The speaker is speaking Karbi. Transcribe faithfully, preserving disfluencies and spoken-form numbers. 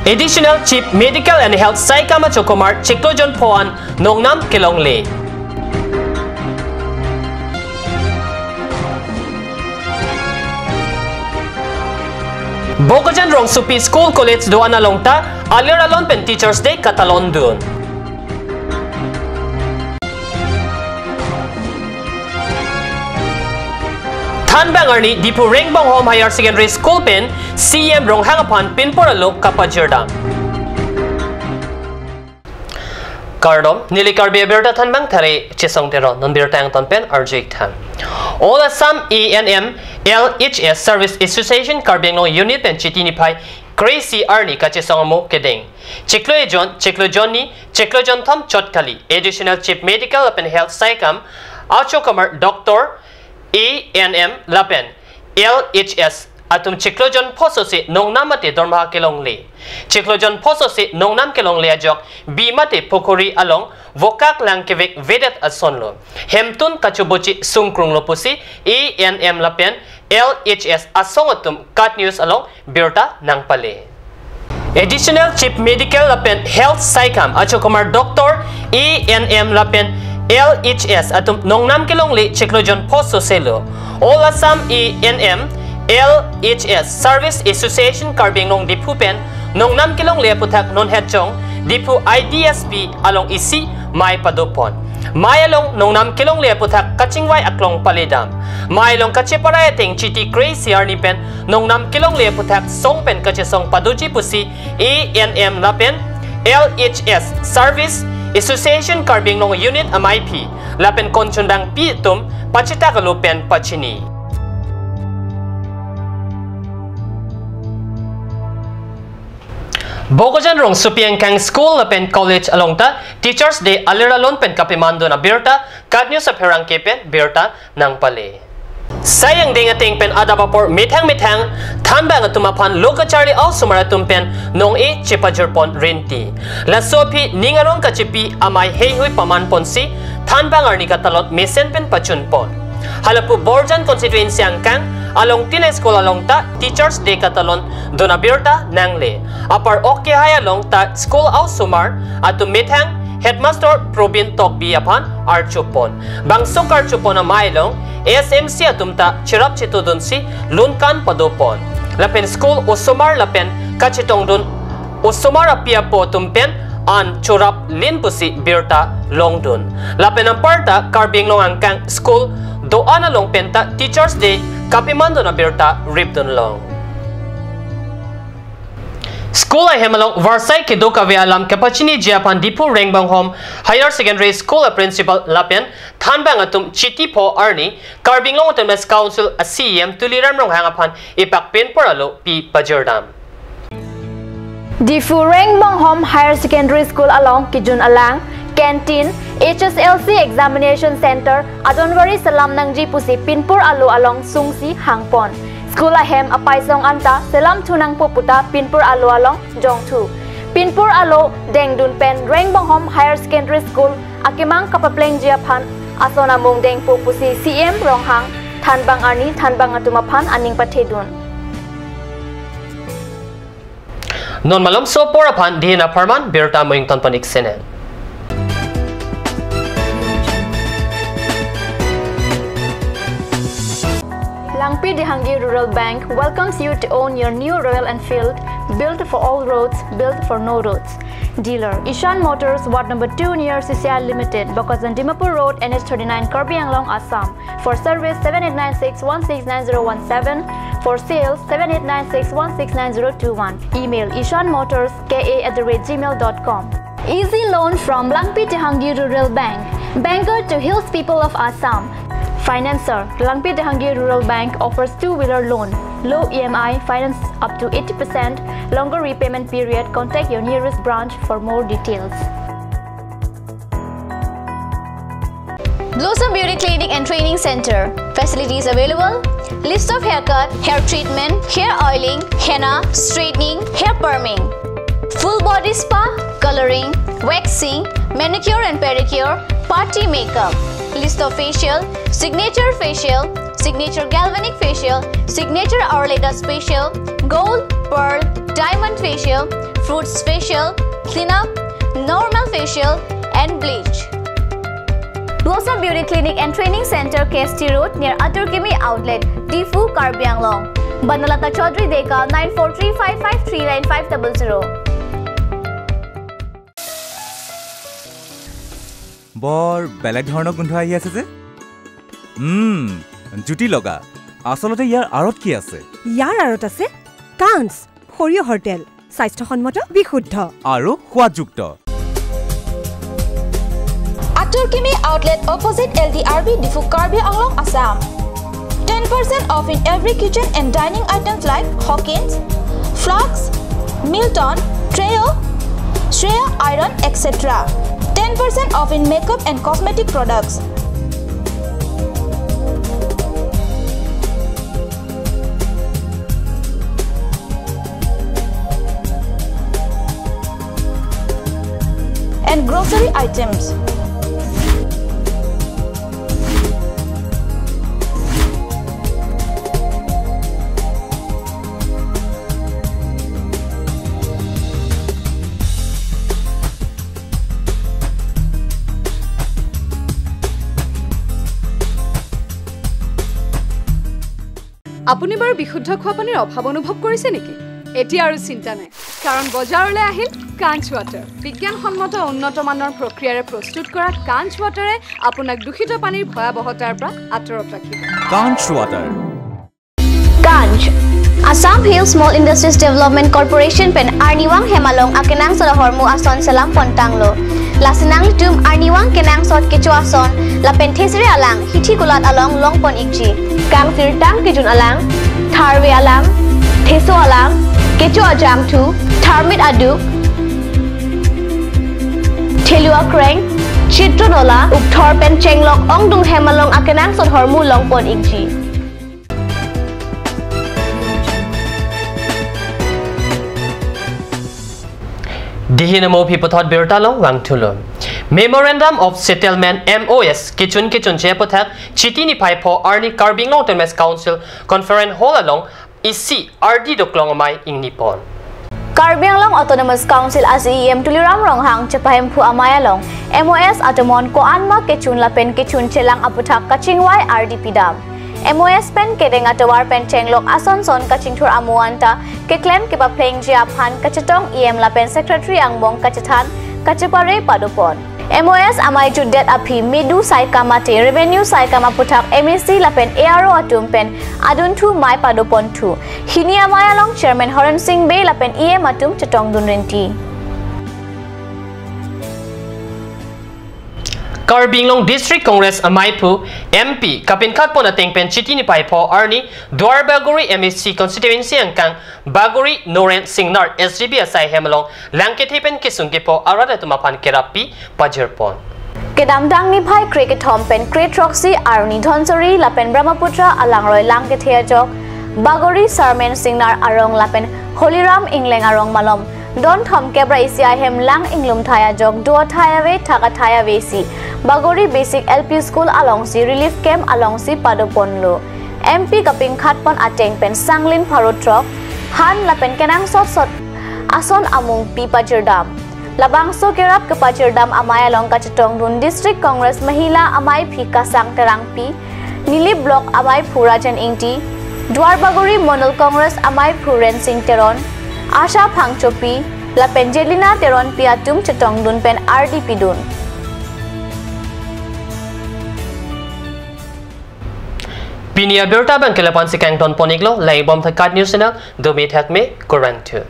Additional Chief Medical and Health Saikam achokomar chiklo jon pho an nongnam kelongle. Bokajan rongsopi school college do-an along ta alir alon pen Teachers Day katalon dun. Thanbang arni Diphu Rengbonghom Higher Secondary School pen C E M Ronghang aphan pinpur alo kapajirdam. Kardom, neli Karbi Abirta Thanbang Thare Chesong Teron, non birta angton pen arju-ik tha. All Assam A N M L H S Service Association Karbi Anglong Unit pen Chiti niphai kre-isi arni kachesong amo kedeng. Chiklo ejon, chiklo jon ni, chiklo jon thom chot kali. Additional Chief Medical lapen Health Saikam achokomar Doctor, A N M lapen L H S atum chiklo jon pho sose nongnam mate dormaha kelongle. Chiklo jon pho sose nongnam kelongle ajok bi mate pukhuri along vokak lang kevek vedet asonlo. Hemtun kachobochi sungkrunglo pusi A N M lapen L H S asong atum KAT News along birta nangpale. Additional Chief Medical lapen Health Saikam achokomar Doctor, A N M lapen L H S atum nongnam kelongle chiklo jon pho soselo. All Assam A N M L H S Service Association Karbi Anglong Diphu pen nongnam kelongle aputhak non het jong Diphu I D S P along isi mei padopon. Mei along nongnam kelongle aputhak kachingvai aklong paledam. Mei along kacheparai ateng Chiti kre-isi arni pen nongnam kelongle aputhak song pen kachesong padoji pusi A N M lapen L H S Service Association Karbi Anglong Unit amaiphi lapen konchundangpi atum pachitak alo pen pachini. Bokajan rongsopi angkang school lapen college along ta Teachers Day alir alon pen kapemandun abirta KAT News apherangke pen birta nangpale. Sai angdeng ateng pen adap apor methang methang Thanbang atum aphan lo kacharli a-osomar atum pen nong-e chepajirpon rinti. Laso aphi ning arong kachepi amei heihui pamanponsi Thanbang arni katalon mesen pen pachunpon. Halapu Borjan constituency angkang Alongtin High School along ta Teachers Day katalon dun abirta nangle. Apar ok kehai along ta school a-osomar atum methang Headmaster Probin Tokbi aphan archupon. Bangso karchupon amei along S M C atum ta cherap chetudunsi lunkan padopon. Lapen school osomar lapen kachetongdun osomar api apo atum pen an chorap lin pusi birta longdun. Lapen anparta Karbi Anglong angkang school do-an along pen ta Teachers Day kapemandun abirta ripdun long. School ahem along varsai kedo kave alam kapachiniji aphan Diphu Rengbonghom Higher Secondary School a principal lapen Thanbang atum Chiti pho arni Karbi Anglong Autonomous Council a C E M Tuliram Ronghang aphan ipak pinpur alo pi pajirdam. Diphu Rengbonghom Higher Secondary School along kejun alang, canteen, H S L C examination center adonvari selam nangji pusi pinpur alo along sungsi hangpon. School ahem apaisong anta selam thu nangpo puta pinpur alo along jongthu. Pinpur alo dengdun pen Rengbonghom Higher Secondary School akemang kapaplengji aphan ason amung dengpo pusi C E M Ronghang Thanbang arni Thanbang atum aphan aning pathedun. Non malomso apor aphan dihin apharman birta mo ingtonpon-ik sene. Langpi Dehangi Rural Bank welcomes you to own your new Royal Enfield, built for all roads, built for no roads. Dealer, Ishan Motors, Ward number two near C C I Limited, Bokajan Dimapur Road, N H thirty-nine, Karbi Anglong, Assam. For service, seven eight nine six one six nine zero one seven. For sales, seven eight nine six one six nine zero two one. Email ishan motors K A at the rate gmail dot com. Easy loan from Langpi Dehangi Rural Bank. Banker to hills people of Assam. Financer, Langpi Dehangi Rural Bank offers two-wheeler loan, low E M I, finance up to eighty percent, longer repayment period. Contact your nearest branch for more details. Blossom Beauty Clinic and Training Center. Facilities available: list of haircut, hair treatment, hair oiling, henna, straightening, hair perming, full body spa, coloring, waxing, manicure and pedicure, party makeup, list of facial, signature facial, signature galvanic facial, signature Ayurveda facial, gold, pearl, diamond facial, fruits facial, cleanup, normal facial, and bleach. Blossom Beauty Clinic and Training Center, K S T Road, near Atur Kimi Outlet, Diphu, Karbi Anglong. Banalata Chaudhary Deka, nine four three five five three nine five double zero. বৰ বেলেগ ধৰণৰ গোন্ধ আহি আছে যে। উম, জুতি লগা। আচলতে ইয়াৰ আঁৰত কি আছে? ইয়াৰ আঁৰত আছে কাঞ্চ, সৰিয়হৰ তেল, স্বাস্থ্যসন্মত, বিশুদ্ধ। আৰু সোৱাদযুক্ত। Atur Kimi Outlet, opposite L D R B, Diphu, Karbi Anglong, Assam. Ten percent off in every kitchen and dining items like Hawkins, Flux, Milton, Treo, Shreya Iron, et cetera. Ten percent off in makeup and cosmetic products. And grocery items. আপুনি বাৰু বিশুদ্ধ খোৱা পানীৰ অভাৱ অনুভৱ কৰিছে নেকি? এতিয়া আৰু চিন্তা নাই, কাৰণ বজাৰলৈ আহিল কাঞ্চ ৱাটাৰ। বিজ্ঞানসন্মত উন্নত মানৰ প্ৰক্ৰিয়াৰে প্ৰস্তুত কৰা কাঞ্চ ৱাটাৰে আপোনাক দূষিত পানীৰ ভয়াৱহতাৰ পৰা আঁতৰত ৰাখিব। কাঞ্চ water. Kanch, Assam Hill Small Industries Development Corporation pen arnivang hem along akenangsot ahormu ason selam pontanglo. Lasi nanglitum arnivang kenangsot kecho ason lapen thesere alang hithi kulat along longpon ikji. Kangsirtang kejun alang, tharve alang, theso alang, kecho ajangthu, tharmit aduk, thelu akreng, chitro nola, ukthor pen chenglok ongdung hem along akenangsot ahormu longpon ikji. Dihin amo aphi puthot birta along vangthulo. Memorandum of Settlement, M O S, kechun kechunche aputhak Chiti niphai pho arni Karbi Anglong Autonomous Council Conference Hall along isi ardi doklong amei ingnipon. Karbi Anglong Autonomous Council a C E M Tuliram Ronghang chepahemphu amei along M O S atomon ko-an ma kechun lapen kechunchelang aputhak kachingvai ardi pidam. M O S pen kedeng atovar pen chenglok ason son kachingthur amo anta keklem kepaplengji aphan kachetong E M lapen Secretary angbong kachethan kachepare padopon. M O S amei jutdet aphi medu saikam mate revenue saikam aputhak M A C lapen A R O atum pen adunthu mei padoponthu. Hini amei along Chairman Horen Sing Bey lapen E M atum chetongdun rinti. Karbi Anglong District Congress ameiphu M P kapinkhatpon ateng pen Chiti niphai pho arni Duar Bagori M A C constituency angkang Bagori Noren Singnar S G B asai hem along lang kethe pen kesung kepho arat atum aphan kerap pi pajirpon. Kedamtang niphai kre kethom pen kre throksi arni Dhansiri lapen Brahmaputra alangroi lang kethe ajok Bagori Sarmen Singnar arong lapen Holiram Ingleng arong malom don thomkep ra isi ahem lang inglum thai ajok do athai ave thak athai ave si Bagori Basic L P School alongsi relief camp alongsi padoponlo. M P kapinkhatpon ateng pen sanglin pharo throk han lapen kenangsot sot ason amung pi pajirdam. Labangso kerap kepajirdam amei along kachetongdun District Congress Mahila ameiphi Kasang Terangpi, Nilip Block ameiphu Rajan Ingti, Duar Bagori Mondol Congress ameiphu Rensing Teron, Asha Phangchopi lapen Jelina Teronpi atum chetongdun pen ardi pidun. Pini abirta abang ke lapu-an si kangtonpon iklo, langbom thakat news channel, dome thakme, kurvangthu.